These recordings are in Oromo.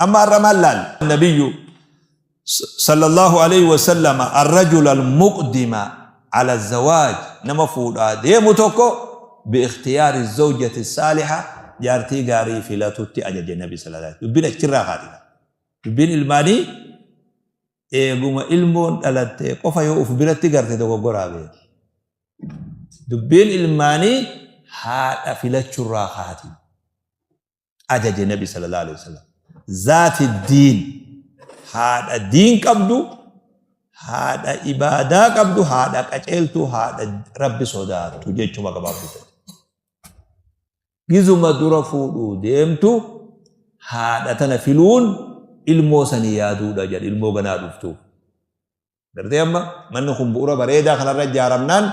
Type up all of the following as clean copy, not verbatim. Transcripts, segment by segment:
Amma har'a maal laalla? Nabiyyu sallallahu alayhi wa sallam arrajula almuqdima ala zawaaj, nama fuudhaa deemu tokko, biikhtiyaari zawjati saaliha, jaartii gaarii filatutti ajaje nabi sallallahu alayhi. Dubbiin achirraa kaati. Dubbiin ilmaanii eeguma ilmoon dhalatte qofa yoo uf biratti garte dogoggoraa beeki. Dubbiin ilmaanii haadha filachurraa kaati. Ajaje nabi sallallahu alaihi wasallam. Zaati diin, haadha diin qabdu, haadha ibaadaa qabdu, haadha qaceeltuu, haadha rabbi sodaattu jechuma gabaabduu. Gizuma dura fuudhuu deemtu haadha tana filuun ilmoo sanii yaaduudha jedha, ilmoo ganaa dhuftuuf. Gartee amma manni kun bu'uura bareedaa kanarra ijaaramnaan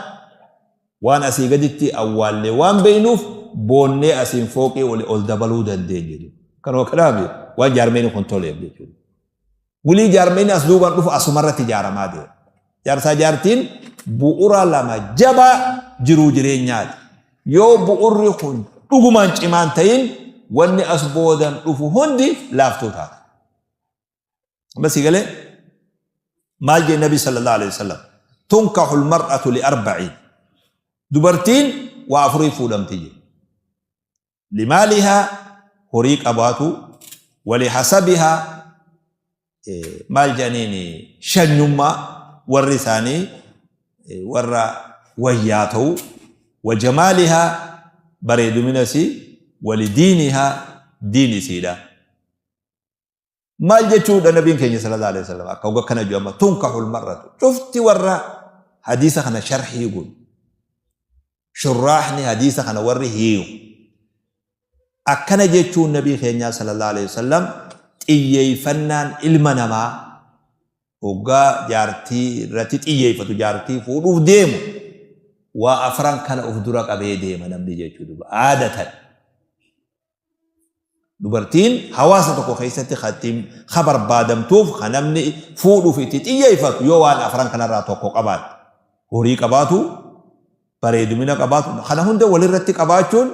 waan asii gaditti awwaallee waan beeknuuf boonnee asiin fooqii oli ol dabaluu dandeenya. Kanuma kanaaf waan jaarmeen kun toleef jechuudha. Gulii jaarmeen as duubaan dhufu asumarratti ijaaramaa deema. Jaarsaa jaartiin bu'uura lama jabaa jiruu jireenyaati. Yoo bu'urri kun dhugumaan cimaan ta'in, wanni as boodan dhufu hundi laaftuu taata. Amma si galee maal jee nabi sallallahu alaihi wasallam? Tunkahu almar'atu li arba'in, dubartiin waa afurii fuudhamti jee: limaalihaa, horii qabaatu, wali hasabihaa, maal jedhaniin, shanyummaa, warri isaanii warra wayyaa ta'u, wa jamaalihaa, bareeduminasi, wali diinihaa, diin isiidha. Maal jechuudha nabiin keenya sallallahu alaihi wasallam akka hogga kana jiru? Amma tunkahul mar'atu, cufti warra hadiisa kana sharhii godhu, shurraahni hadiisa kana warri hiiku, akkana jechuun nabii keenyaa sallallahu alaihi wasallam, xiyyeeffannaan ilma namaa hoggaa jaartii irratti xiyyeeffatu, jaartii fuudhuuf deemu, waa afran kana of dura qabee deema namni jechuudha aadatan. Dubartiin hawaasa tokko keessatti kan ittiin ka barbaadamtuuf, kan namni fuudhuuf itti xiyyeeffatu, yoo waan afran kanarraa tokko qabaatte. Horii qabaatu, bareedumina qabaatu, kana hunda walirratti qabaachuun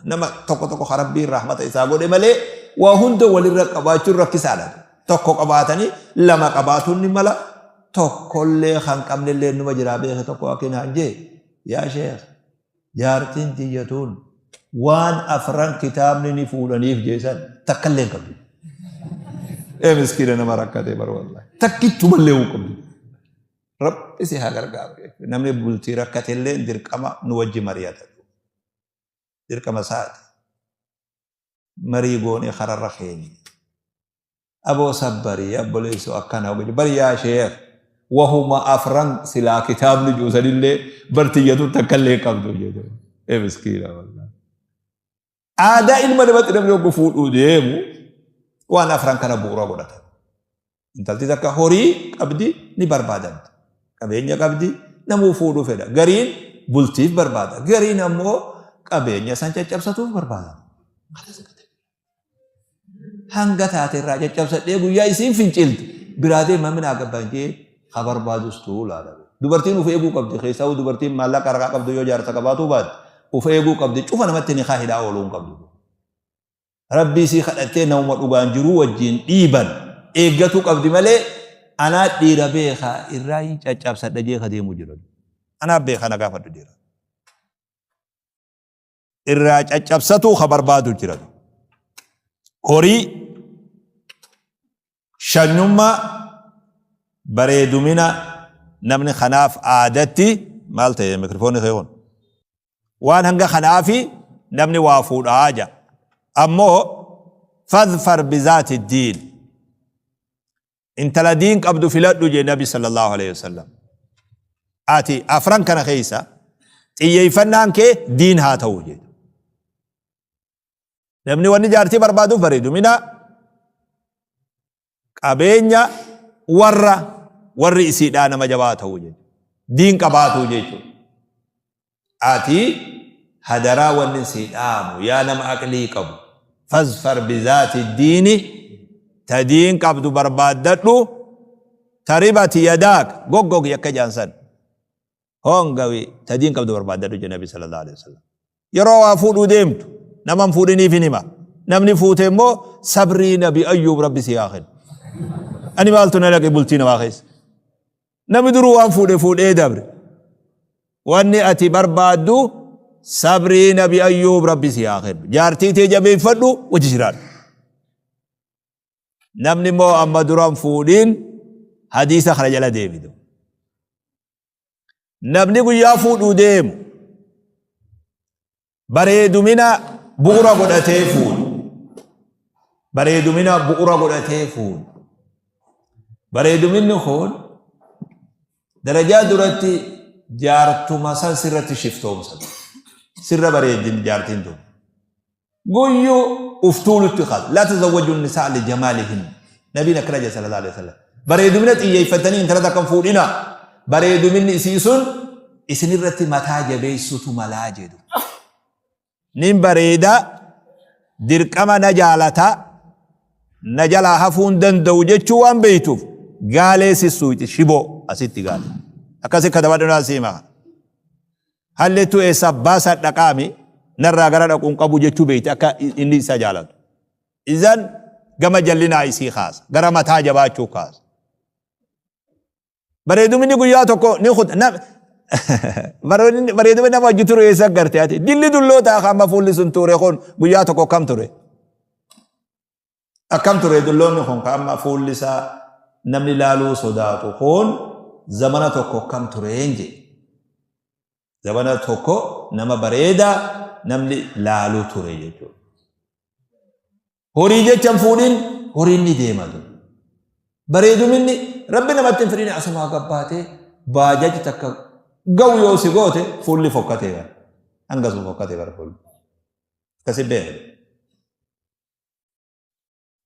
nama tokko tokko kan Rabbiin rahmata isaa godhe malee, waa hunda walirra qabaachuun rakkisaadha. Tokko qabaatanii lama qabaatuun ni mala, tokkollee kan qabnellee numa jiraa beeke. Tokko akkinaan jee: "Yaa sheekh, jaartiin tiyya tun waan afran kitaabni ni fuudhaniif jeesan takkallee hin qabdu." Ee miskiina, nama rakkate bar wallahi. Takkittumallee hin qabdu. Rabbi si haa gargaaru. Namni bultii rakkatellee dirqama nu wajji mari'ata. Dirqama isaati. Marii goonee kararra keenya. Aboo sabbarii obboleessoo, akkana hojii bari yaa sheekh, wahuma afran silaa kitaabni juusanillee bartiyyatu takkallee qabdu jedhu. Ee miskiina wallahi. Aadaa ilma namatti namni hoggu fuudhuu deemu waan afran kana bu'uura godhata. Intalti takka horii qabdi ni barbaadamti. Qabeenya qabdi, namuu fuudhuu fedha. Gariin bultiif barbaada. Gariin ammoo qabeenya san caccabsatuuf barbaada. Hanga taate irraa caccabsadhee guyyaa isiin fincilti biraa deema minaa gabbaan jee ha barbaadus tuu laala. Dubartiin uf eeguu qabdi, keessaa dubartiin maallaqa harkaa qabdu yoo jaarsa qabaatuu baatte uf eeguu qabdi, cufa namatti nikaa hidhaa ooluu hin qabdu. Rabbii isii kadhattee namuma dhugaan jiruu wajjiin dhiiban eeggatuu qabdi malee, anaa dhiira beekaa irraa hin caccabsadha jee ka deemu jira. Anaa beekaa na gaafadhu jira. Irraa caccabsatuu ka barbaadu jira. Horii, shanyummaa, bareedumina namni kanaaf aadatti maal ta'e mikrofoonni kee kun? Waan hanga kanaafi namni waa fuudhaa jaa. Ammoo fadfar bizaati diin. Intala diin qabdu filadhu jee nabi sallallahu alaihi wasallam. Ati afran kana keessa xiyyeeffannaan kee diin haa ta'u jedhu. Namni wanni jaartii barbaaduuf bareedumina, qabeenya, warra warri isiidhaa nama jabaa ta'u jechuudha. Diin qabaatu jechuudha. Ati hadaraa wanni sii dhaamu, yaa nama aqlii qabu, fazfar bizaati diini, ta diin qabdu barbaaddadhu, taribati yadaak, goggogi akka jaansan hongawi, ta diin qabdu barbaaddadhu jedhe nabi sallallahu alaihi wasallam. Yeroo waa fuudhuu deemtu nama hin fuudhiniif hin hima. Namni fuute immoo sabrii Nabi Ayyuub Rabbi si haa kennu. Ani maaltu na dhaqe bultii namaa keessa. Namni duruu waan fuudhe fuudhee dabre. Wanni ati barbaaddu sabrii Nabi Ayyuub Rabbi si haa kennu. Jaartii tee jabeeffadhu wajji jiraadhu. Namni immoo amma duran fuudhiin hadiisa kana jala deebitu. Namni guyyaa fuudhuu deemu bareedumina bu'ura godhatee fuudhu. Bareedumina bu'ura godhatee fuudhu. Bareeduminni kun darajaa duratti jaartuma san sirratti shiftoomsa. Sirra bareeddin jaartiin tun. Guyyu uf tuulutti qaba. Laa tazawwaju nisaa li jamaalihin. Nabiin akkana jedhe sallallahu alaihi wasallam. Bareedumina xiyyeeffattanii intala takka hin fuudhinaa. Bareeduminni isii sun isinirratti mataa jabeessutu malaa jedhu. Nin bareeda dirqama na jaalata na jalaa hafuu hin danda'u jechuu waan beektuuf gaalee sissuuyti shiboo asitti gaalee. Akkasi katabadhu naa siima. Hallettuu eessa abbaa isaa dhaqaami narraa gara dhaqu hin qabu jechuu beekti akka inni isa jaalatu. Izan gama jallinaa isii kaasa. Gara mataa jabaachuu kaasa. Bareeduminni guyyaa tokko ni kuta. Bareedumni nama wajji ture eessa garte ati? Dilli dullootaa amma fuulli sun ture kun guyyaa tokko akkam ture? Akkam ture dulloonni kun ka amma fuulli isaa namni laaluu sodaatu kun zamana tokko akkam tureen jedhe. Zamana tokko nama bareedaa namni laaluu ture jechuudha. Horii jecha hin fuudhin horiin ni deema ture. Bareeduminni rabbi namatti hin fidhin asumaa gabbaatee baajaji takka ga'u yoo si goote fuulli fokkatee bara. Hangasuma fokkatee bara fuulli. Akkasi beeku.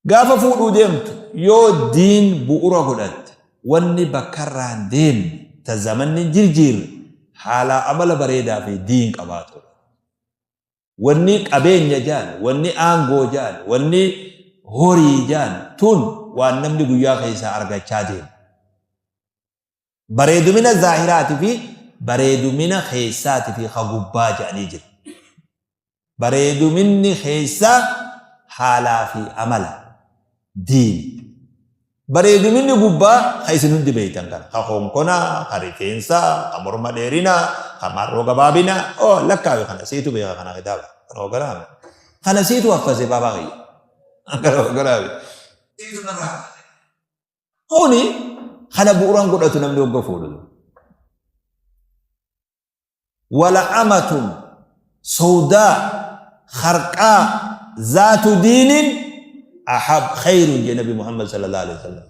Gaafa fuudhuu deemtu yoo diin bu'ura godhatte wanni bakkarraa hin deemne ta zamanni hin jirjiirre haalaa amala bareedaa fi diin qabaatuudha. Wanni qabeenya jaan, wanni aangoo jaan, wanni horii jaan tun waan namni guyyaa keessaa argachaa deemu. Bareedumina zaahiraati fi bareedumina keessaati fi ka gubbaa jedhanii jiru. Bareeduminni keessaa haalaa fi amala, diini. Bareeduminni gubbaa ka isin hundi beektan kana. Ka konkonaa, ka rifeensaa, ka morma dheerinaa, ka marroo gabaabinaa. Oh, lakkaawi kana siitu beeka kana kitaaba. Kana hogganaame. Kana siitu haffase baabaa kiyya. Kana hogganaame. Siitu narraa haffase. Kuni kana bu'uuraan godhatu namni hogga fuudhu. Wala amatun sawdaa kharqaa zaatu diinin ahab khayrun jee Nabi Muhammad sallallahu alaihi wasallam.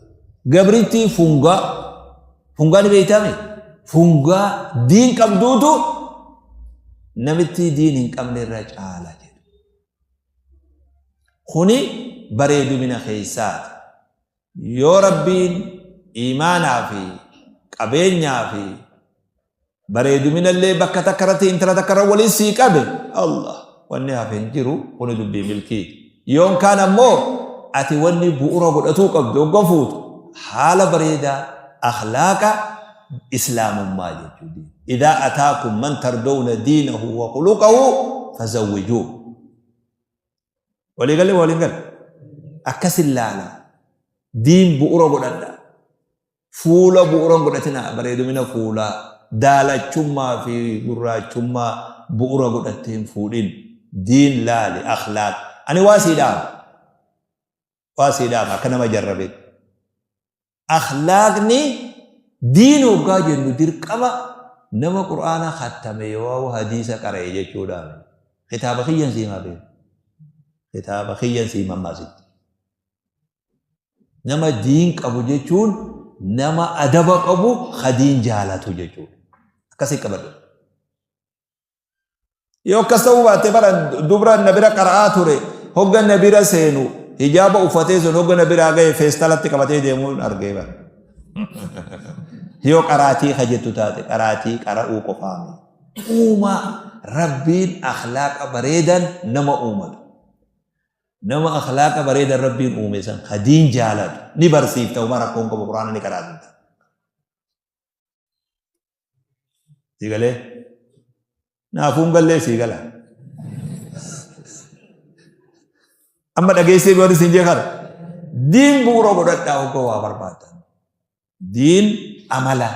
Gabrittii fungaa fungaa ni beektaami fungaa diin qabduutu namittii diin hin qabne irra caala jedhu. Kuni bareedumina keessaati. Yoo Rabbiin iimaanaa fi qabeenyaa fi bareeduminallee bakka takka irratti intala takka irra waliin sii qabe Allah wanni hafe hin jiru kuni dubbii milkiiti. Yoon kaan ammoo ati wanni bu'ura godhatuu qabdu hogga fuutu haala bareedaa akhlaaqa islaamummaa jechuudha. Idaa ataakum man tardawna diinahu wa khuluqahu fazawwijuuh. Walii galee waliin gale. Akkas ilaala. Diin bu'ura godhadha. Fuula bu'ura hin godhatina bareedumina fuulaa. Daalachummaa fi gurraachummaa bu'ura godhattee hin fuudhin. Diin laali akhlaaq. Ani waa sii dhaama. Waa sii dhaama akka nama jarrabetti. Akhlaaqni diin hoggaa jennu dirqama nama Qur'aana khattame yoo'aa hadiisa qara'e jechuudhaa miti. Kitaaba kiyyan sii himaa beeku. Kitaaba kiyyan sii hima amma asitti. Nama diin qabu jechuun nama adaba qabu ka diin jaalatu jechuudha. Akkasii qabadhu. Yoo akkas ta'uu baatte bara dubra na bira qara'aa ture hogga na bira seenu hijaaba uffatee sun hogga na biraa gahe feestalatti qabatee deemuun argee bara. Yoo qaraatii ka jettu taate qaraatii qara'uu qofaami. Uumaa Rabbiin akhlaaqa bareedan nama uumatu. Nama akhlaaqa bareedan Rabbiin uume san ka diin jaalatu ni barsiifta homaa rakkoon qabu quraana ni qaraasifta. Sii galee? Naafuun gallee sii gala. Amma dhageessee warri isin jee kana. Diin bu'uura godhadhaa hogga waa barbaadan. Diin amala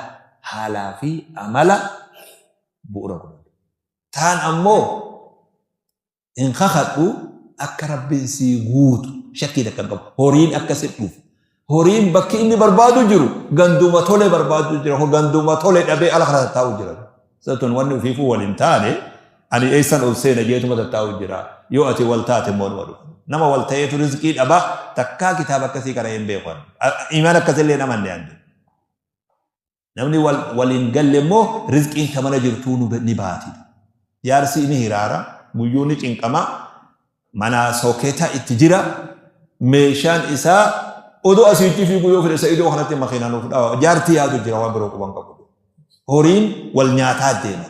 haalaa fi amala bu'uura godhadhu. Taan ammoo hin kakadhu akka rabbiin sii guutu shakkii takka hin qabu. Horiin akka si dhufu. Horiin bakki inni barbaadu jiru ganduma tole barbaadu jira. Ganduma tole dhabee ala kana tattaa'u jira. Satun wanni ofiifuu wal hin taane ani eessan ol seena jeetuma tattaa'u jira. Yoo ati wal taate immoo numa dhufa. Nama wal ta'eetu rizqii dhaba takkaa kitaaba akkasii qara'ee hin beeku. Imaan akkasillee hin amanne ani. Namni wal waliin galle immoo rizqiin ta mana jirtuu nu ni baati. Jaarsi ni hiraara, guyyuu ni cinqama, manaa sooketa itti jira, meeshaan isaa odoo asiitti fiigu yoo fedhe sa'idoo kanatti makiinaa nuuf dhawa. Jaartii yaadu jira waan biroo quban qabu. Horiin wal nyaataa deema.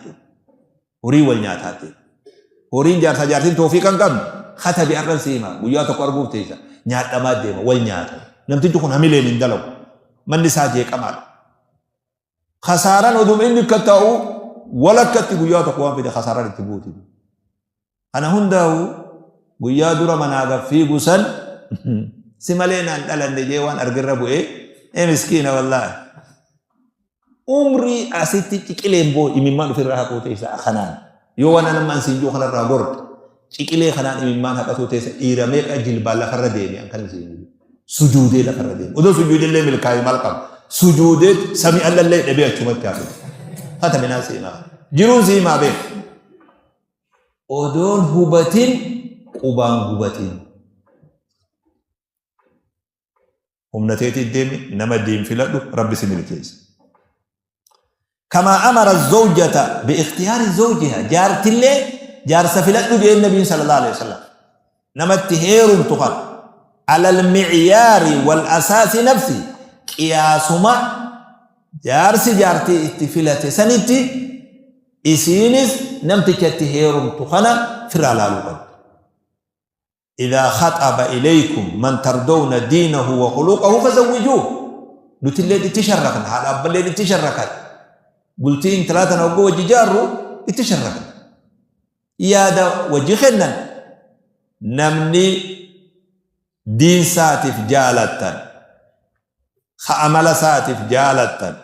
Horii wal nyaataa deema. Horiin jaarsaa jaartiin toofiiqa hin qabne katabi har'an si hima guyyaa tokko arguuf teessa nyaadhamaa deema wal nyaata. Namtichi kun hamileen hin dalagu. Manni isaa jeeqamaadha. Kasaaraan oduma inni akka taa'u walakkatti guyyaa tokko waan fide kasaaraan itti buuti. Kana hundaa'u guyyaa dura manaa gad fiigu san si malee naan dhalanne jee waan argirra bu'ee ee miskiina wallaahi. Umrii asitti ciqileen boo imimmaan ofirraa haquu teessa kanaan yoo waan anamma an siin jiru kanarraa gorte ciqilee kanaan imimmaan haqatuu teessa dhiira meeqa jilbaan lafarra deeme an kan siin jiru sujuudee lafarra deeme odoo sujuudellee milkaa'ee maal qaba sujuudee sami allallee dhabee achumatti hafe hata minaa siimaa jiruun siimaa beeku odoon hubatin qubaan gubatin. Humna teetiin deemi nama diin filadhu rabbi si milkeessa. Kamaa amara zawjata biikhtiyaari zawjiha jaartillee jaarsa filadhu jeen nabiin sallallahu alaihi wasallam namatti heerumtu kana alal micyaari wal asaasi nafsi qiyaasuma jaarsi jaartii itti filate sanitti isiinis namticha itti heerumtu kana firraa laaluu qabdi. Idhaa khaxaba ilaykum man tardawna diinahu wa khuluqahu fazawwijuuh. Nutilleen itti sharrakna, haadha abballeen itti sharrakan. Bultii intalaa tana hogguu wajji jaarru itti sharrakna. Yaada wajji kennan namni diin saatiif jaalattan, ka amala saatiif jaalattan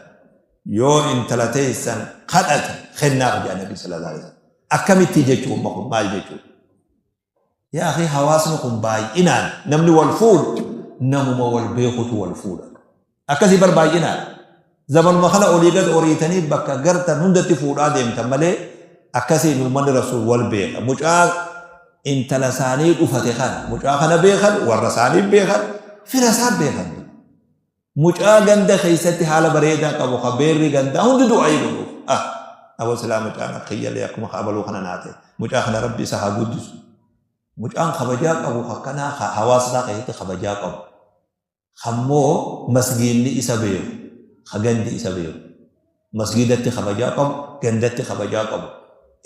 yoo intala teessan kadhate kennaaf jedha Nabi sallallahu alaihi wasallam. Akkamitti jechuun kun maal jechuudha? Yaa akhi hawaasni kun baay'inaan namni wal fuudhu namuma wal beekutu wal fuudha. Akkasii bar baay'inaan. Zamanuma kana olii gad oriitanii bakka gartan hundatti fuudhaa deemtan malee akkasiin uummanni rasuul wal beeka. Mucaa intala isaanii dhufate kana mucaa kana beekan warra isaanii beekan fira isaa beekan. Mucaa ganda keessatti haala bareedaa qabu ka beerri gandaa hundi du'aayii godhuuf. Ah! Aboo silaa mucaan akka kiyyallee akkuma ka abaluu kana naa ta'e. Mucaa kana rabbi isa haa guddisu. Mucaan kabajaa qabu ka akkanaa ka hawaasa isaa keessatti kabajaa qabu. Kammoo masgiinni isa beeku. Ka gandi isa beeku. Masgiidatti kabajaa qabu, gandatti kabajaa qabu.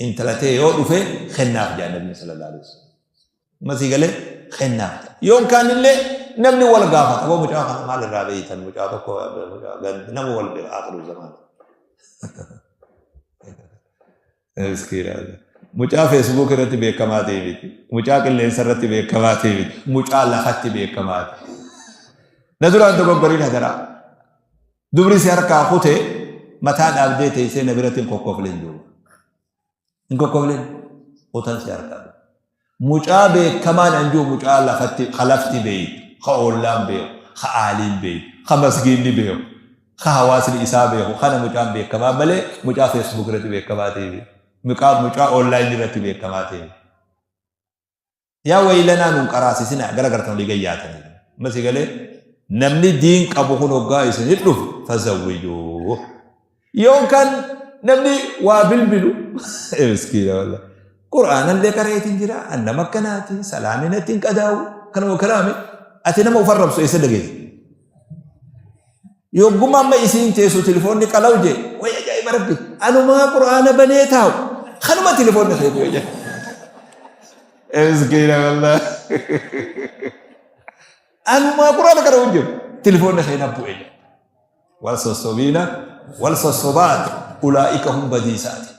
Intala tee yoo dhufe kennaaf jedha Nabiin sallallahu alaihi wasallam. Amma sii galee kennaaf jedha. Yoon kaanillee namni wal gaafata. Aboo mucaa kana maal irraa beeytan mucaa tokko mucaa gandi nama wal beeka akhiru zamaan. Miskiina. Mucaa Facebook irratti beekamaa ta'e miti. Mucaa qilleensa irratti beekamaa ta'e miti. Mucaa lafatti beekamaa ta'e. Na duraan dogoggoriin hadaraa. Dubri si harkaa kute mataa dhaabdee teessee na biratti hin kokkofleen duuba. Hin kokkofleen kutan si harkaa. Mucaa beekamaan an jiru mucaa lafatti ka lafti beeytu, ka oollaan beeku, ka aaliin beeytu, ka masgiinni beeku, ka hawaasni isaa beeku kana mucaan beekamaa malee mucaa Facebook irratti beekamaa ta'e miti. Mucaa mucaa online irratti beekamaa ta'e miti. Yaa waylanaa nun qaraasisinaa gara gartan olii gayyaatanii. Amma si galee namni diin qabu kun hoggaa isin dhufu fazawwijuu. Yookaan namni waa bilbilu miskiina wallah. Qur'aanallee qareetiin jira an nama akkanaati salaamii natti hin qadaa'u kanuma kanaami ati nama uf arrabsu eessa dhageessa. Yogguma amma isiin teessu tilifoonni qalaw jee way ajaa'iba rabbi anumaa qur'aana banee taa'u kanuma tilifoonni kee bu'e jee. Miskiina wallah. Anumaa qur'aana qara'u hin jiru tilifoonni kee na bu'e jee. Wal sossobiina wal sossobaat ulaa'ika hum badiisaati.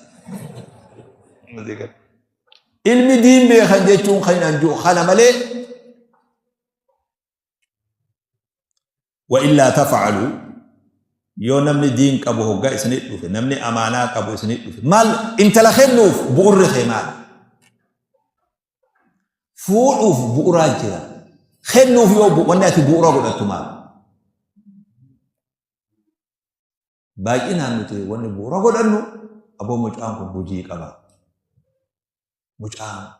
Ilmi diin beekan jechuun kan hin anjuu kana malee Wa illaa taf'aluu yoo namni diin qabu hoggaa isinit dhufe, namni amaanaa qabu isinit dhufe, maal intala kennuuf bu'urri kee maal? Fuudhuuf bu'uraa jira. Kennuuf yoo wanni ati bu'ura godhattu maal? Baay'inaan nuti wanni bu'ura godhannu aboo mucaan kun hojii qaba. Mucaan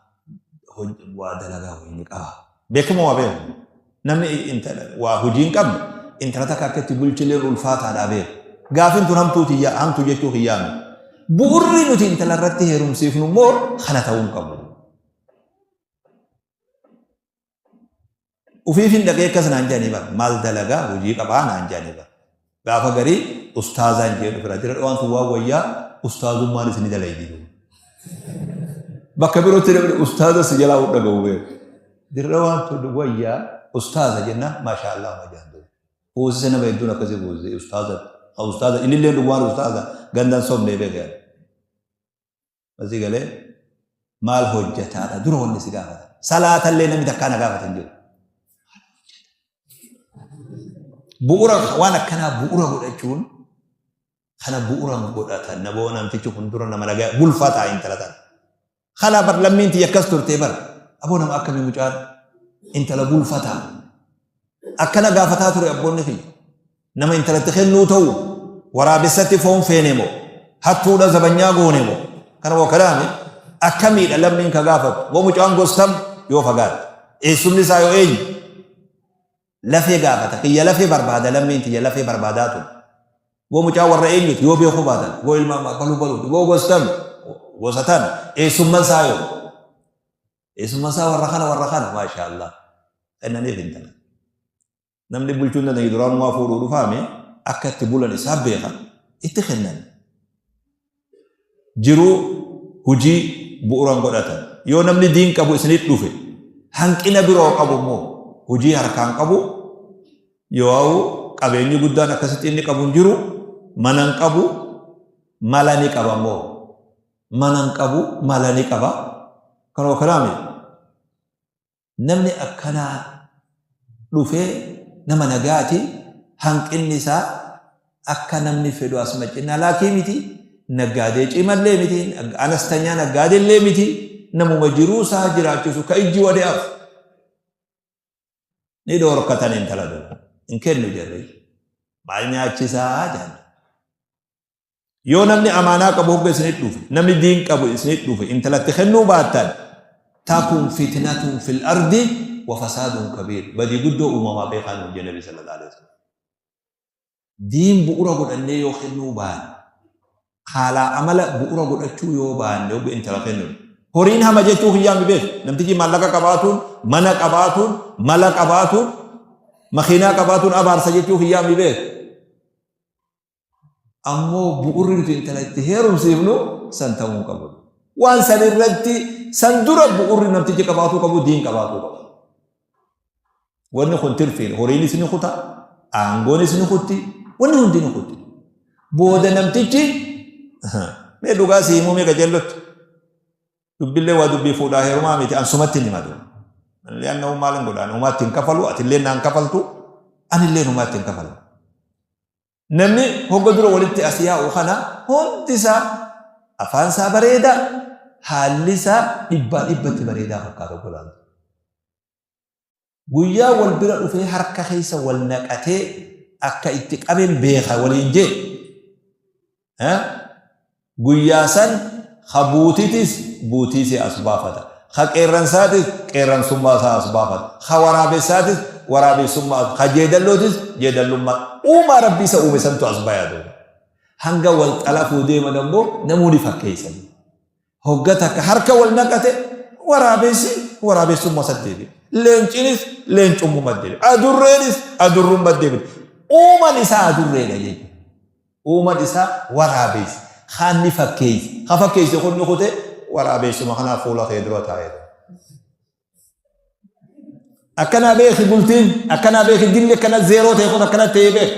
waa dalagaa wayii ni qaba. Beekama waa beeku. Namni intala waa hojii hin qabne intala takka akka itti bulchileen ulfaataadhaa beeku. Gaafin tun hamtuu tiyya hamtuu jechuu kiyyaa miti. Bu'urri nuti intala irratti heerumsiifnu immoo kana ta'uu hin qabu. Ufiifin dhaqee akkas naan jedhanii bara. Maal dalagaa hojii qabaa naan jedhanii bara. Gaafa garii ustaazaan jee dhufira. Jira dhawaan sun waan wayyaa ustaazummaan isin dalaydi. Bakka birootti namni ustaaza si jalaa dhaga'u beeku. Dirra waan tun wayyaa ustaaza jenna maashaa Allah ma jedhan. Fuusise nama hedduun akkasii fuusise ustaaza. Ustaaza innillee dhugumaan ustaaza gandan sobnee beekaa. Asii galee maal hojjataadha dura wanni si gaafata. Salaatallee namni takkaa na gaafata hin jiru. Bu'ura waan akkanaa bu'ura godhachuun kana bu'ura godhatan naboo namtichi kun dura nama nagaa bulfataa intala tana. Kana bar lammiin tiyya akkas turtee bar aboo nama akkamii mucaan intala bulfataa. Akkana gaafataa ture abboonni kiyya. Nama intalatti kennuu ta'u waraabessatti foon feene moo hattuudha zabanyaa goone moo kana moo kanaami akkamiidha lammiin ka gaafatu moo mucaan gostam yoo fagaatte eessumni isaa yoo eenyu lafee gaafata kiyya lafee barbaada lammiin tiyya lafee barbaadaa ture moo mucaan warra eenyuti yoo beekuu baatan moo ilma baluu baluuti moo gostam gosa tan eessumman isaa yoo eessumman isaa warra kana warra kana maashaa Allah kennaniif intala. Namni bulchuu hin dandeenye duraanumaa fuudhuu dhufaame akka itti bulan isaa beeka itti kennan. Jiruu hujii bu'uran godhatan. Yoo namni diin qabu isinit dhufe hanqina biroo qabu immoo hojii harkaan qabu yoo qabeenyi guddaan akkasitti inni qabu hin jiru mana hin qabu mala ni qaba immoo mana hin qabu mala ni qaba kanoo kanaami Namni akkanaa dhufee nama nagaati hanqinni isaa akka namni fedhu as macinnaa laakii miti naggaadee cimallee miti anastanyaa naggaadellee miti namuma jiruu isaa jiraachisu ka ijji wade'af ni dhoorkatan intala dura hin kennu jarri maal nyaachisaa jedhan. Yoo namni amaanaa qabu hogga isinit dhufe, namni diin qabu isinit dhufe, intalatti kennuu baattan, takun fitnatun fil ardi wa fasaadun kabiir. Badii guddoo uumamaa beekaa nuun jedhe Nabi sallallahu alaihi wasallam. Diin bu'ura godhannee yoo kennuu baanne, haalaa amala bu'ura godhachuu yoo baanne hogga intala kennu. Horiin hama jechuu kiyyaa mi beeku. Namtichi maallaqa qabaatuun, mana qabaatuun, mala qabaatuun, makiinaa qabaatuun abaarsa jechuu kiyyaa mi beeku. Ammoo bu'urri nuti intala itti heerumsiifnu san ta'uu hin qabu. Waan san irratti san dura bu'urri namtichi qabaatuu qabu diin qabaatuu qaba. Wanni kun tirfiin horiinis ni kuta, aangoonis ni kutti, wanni hundi ni kutti. Booda namtichi mee dhugaa si himuu mee qajeellotti. Dubbillee waa dubbii fuudhaa heerumaa miti an sumatti hin himatu. Li'annahu maal hin godhaan humaatti hin kafalu atillee naan kafaltu anillee humaatti hin kafalu. Namni hogga dura walitti as yaa'u kana hundi isaa afaan isaa bareedaa, haalli isaa dhibbaa dhibbatti bareedaa fakkaata obbo Laaltu. Guyyaa wal bira dhufee harka keessa wal naqatee akka itti qaben beeka waliin jee. Guyyaa san ka buutitis buutii isii as baafata. Ka qeerransaatis qeerransummaa isaa as baafata. Ka waraabessaatis waraabessummaa as, ka jeedallootis jeedallummaa. Uumaa Rabbii isa uume santu as baya duuba. Hanga wal xalafuu deeman ammoo namuu ni fakkeessan. Hogga takka harka wal naqate waraabessi waraabessummaa isatti deebi'e. Leencinis leencummumatti deebi'e. Adurreenis adurrummatti deebi'e. Uuman isaa adurreedha jechuudha. Uuman isaa waraabeessa. Kaan ni fakkeessa. Ka fakkeesse kun ni kute waraabeessuma kanaa fuula kee dura taa'ee. Akkanaa beeki bultiin, akkanaa beeki dilli akkana zeeroo ta'e kun akkana ta'ee beeki.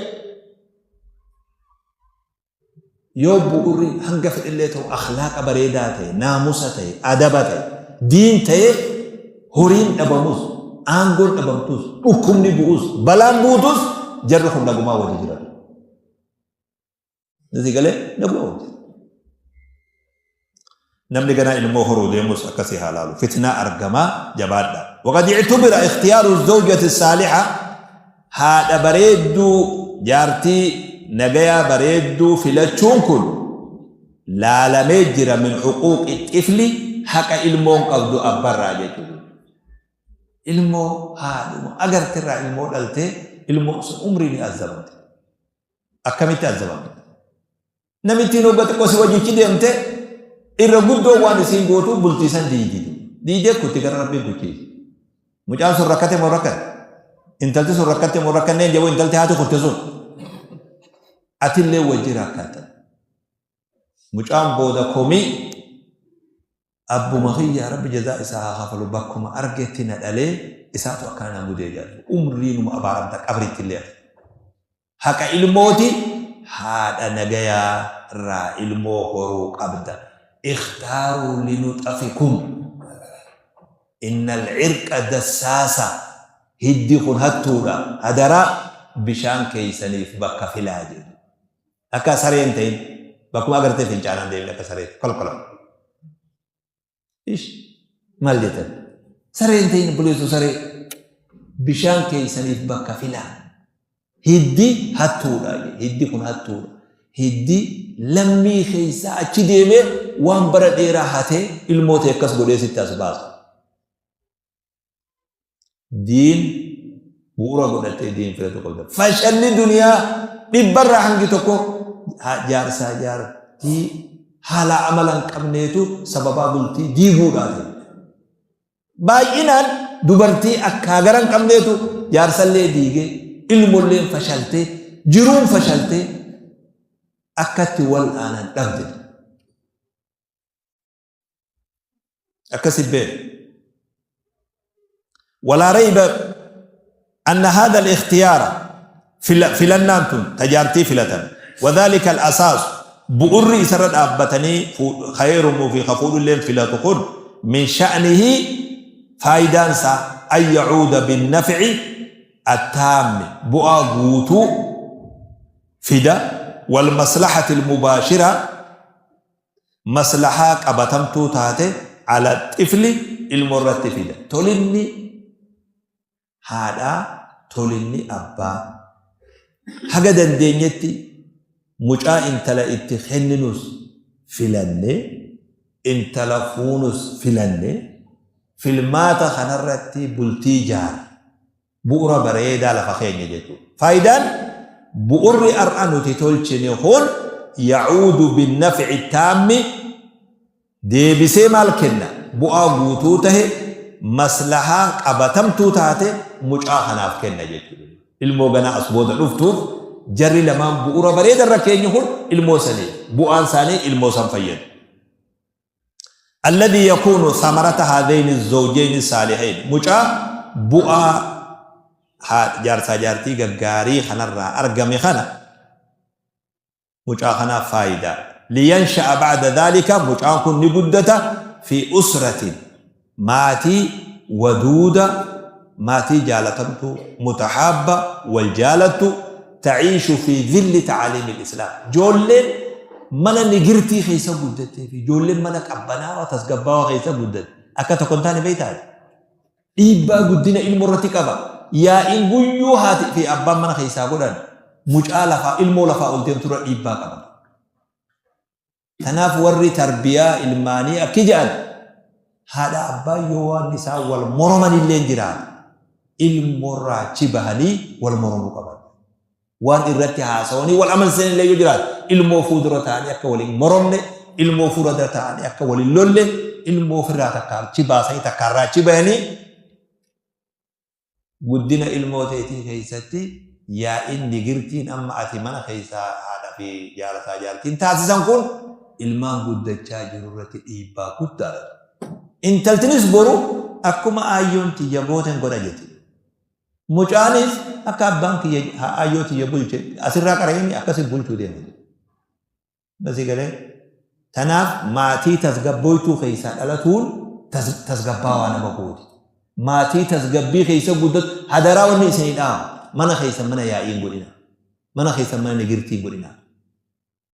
Yoo bu'urri hanga fedhillee ta'u akhlaaqa bareedaa ta'e, naamusa ta'e, adaba ta'e, diin ta'e horiin dhabamus, aangoon dhabamtus, dhukkubni bu'us, balaan buutus jarri kun nagumaa wajji jiratu. Nasi galee nagumaa wajji jiratu. Namni ganaa ilmoo horuu deemus akkasii haa laalu. Fitnaa argamaa jabaadha. Waqad ictubira ikhtiyaaru zawjati saaliha haadha bareedduu jaartii nagayaa bareedduu filachuun kun laalamee jira min huquuqi xifli haqa ilmoon qabdu abbarraa jechuudha. Ilmoo haadhuma agarterraa ilmoo dhaltee ilmoon sun umrii ni azabamte. Akkamitti azabamte? Namittiin hogga xiqqoo si wajjichi deemte irra guddoo waan isiin gootu bultii san diigdi. Diigdee kutti gara rabbiin kuchiisi. Mucaan sun rakkate moo rakkate? Intalti sun rakkatte moo rakkanneen jaboo intalti haati kutte sun. Atillee wajji rakkatta. Mucaan booda komii abbuma kiyya rabbi jazaa isaa haa kafalu bakkuma argetti na dhalee isaatu akkana na mudee jedha. Umriinuma abaaramta qabriitti illee ati. Haqa ilmooti haadha nagayaa irraa ilmoo horuu qabda. Ikhtaaruu linuxafikum. Innal cirqa dassaasa hiddi kun hattuudha. Hadaraa bishaan keeysaniif bakka filaa jedhu. Akka saree hin ta'in bakkuma agartee fincaanaan deemin akka saree kolkola. Ish maal jettan? Saree hin ta'in obboleessoo saree. Bishaan keessaniif bakka filaa. Hiddi hattuudha. Hiddi kun hattuudha. Hiddi lammii keessaa achi deemee waan bara dheeraa hatee ilmoo ta'e akkas godhee sitti as baasa. Diin bu'uura godhattee diin filatu qabda. Fashalli duniyaa dhibbarraa hangi tokko jaarsaa jaartii haala amala hin qabneetu sababaa bultii diiguudhaa ta'e. Baay'inaan dubartii akkaa gara hin qabneetu jaarsallee diigee ilmolleen fashaltee jiruun fashaltee akkatti wal aanan dhabde. Akkasi beek. Walaa rayba anna haadha al-ikhtiyaara filannaan tun tajaartii filatan wadhaalika al-asaas bu'urri isarra dhaabbatanii khayrumuu fi kafuudhulleen filatu kun min sha'nihi faayidaan isaa an yacuuda binnafci attaammi bu'aa guutuu fida wal maslahati al-mubaashira maslahaa qabatamtuu taate ala xifli ilmoo irratti fida. Tolinni haadhaa tolinni abbaa haga dandeenyetti mucaa intala itti kenninus filannee intala fuunus filannee filmaata kanarratti bultii jaarra. Bu'ura bareedaa lafa keenya jechuudha. Faayidaan bu'urri har'a nuti tolchine kun yacuudu binnafci taammi deebisee maal kenna? Bu'aa guutuu tahe maslahaa qabatamtuu taate mucaa kanaaf kenna jechuudha. Ilmoo ganaa as booda dhuftuuf jarri lamaan bu'ura bareeda irra keenye kun ilmoo saniif bu'aan isaanii ilmoo san fayyadu. Alladhii yakuunu samarata haadhayni zawjayni saalihayn mucaa bu'aa jaarsaa jaartii gaggaarii kanarraa argame kana mucaa kanaaf faayidaa liyansha'a ba'da dhaalika mucaan kun ni guddata fi usratin maatii waduuda maatii jaalatamtuu mutahaabba wal jaalattu ta'iishu fi dhilli ta'aliimil islaam joolleen mana nigirtii keessa guddattee fi ijoolleen mana qabbanaawaa tasgabbaawaa keessa guddatte akka tokko hin taane beektaa? Dhiibbaa guddina ilmoo irratti qaba. Yaa'iin guyyuu haati fi abbaan mana keessaa godhan mucaa lafaa ilmoo lafaa ol deemtu irra dhiibbaa qaba. Kanaaf warri tarbiyaa ilmaanii akki jedhan haadha abbaan yoo waan isaan wal moroman illee jiraate ilmoorraa achi bahanii wal moromuu qaban. Waan irratti haasawanii wal amansiisan illee yoo jiraate ilmoo fuuldura ta'anii akka wal hin moromne ilmoo fuuldura ta'anii akka wal hin lolle ilmoo ofirraa takka achi baasanii takka irraa achi bahanii Guddina ilmoo teetii keessatti yaa'iin nigirtiin amma ati mana keessaa haadha fi jaarsaa jaartiin taasisan kun ilmaan guddachaa jiru irratti dhiibbaa guddaadha. Intaltinis boru akkuma aayyoon tiyya gooten godha jetti. Mucaanis akka abbaan kiyya aayyoo tiyya bulche asirraa qara'inni akkasi bulchuu deema. Basi galee. Tanaaf maatii tasgabbooytuu keessaa dhalatuun tasgabbaawaa nama gooti. Maatii tasgabbii keessa guddatu hadaraa wanni isinii dhaamu. Mana keessan mana yaa'ii hin godhinaa. Mana keessan mana nigirtii hin godhinaa.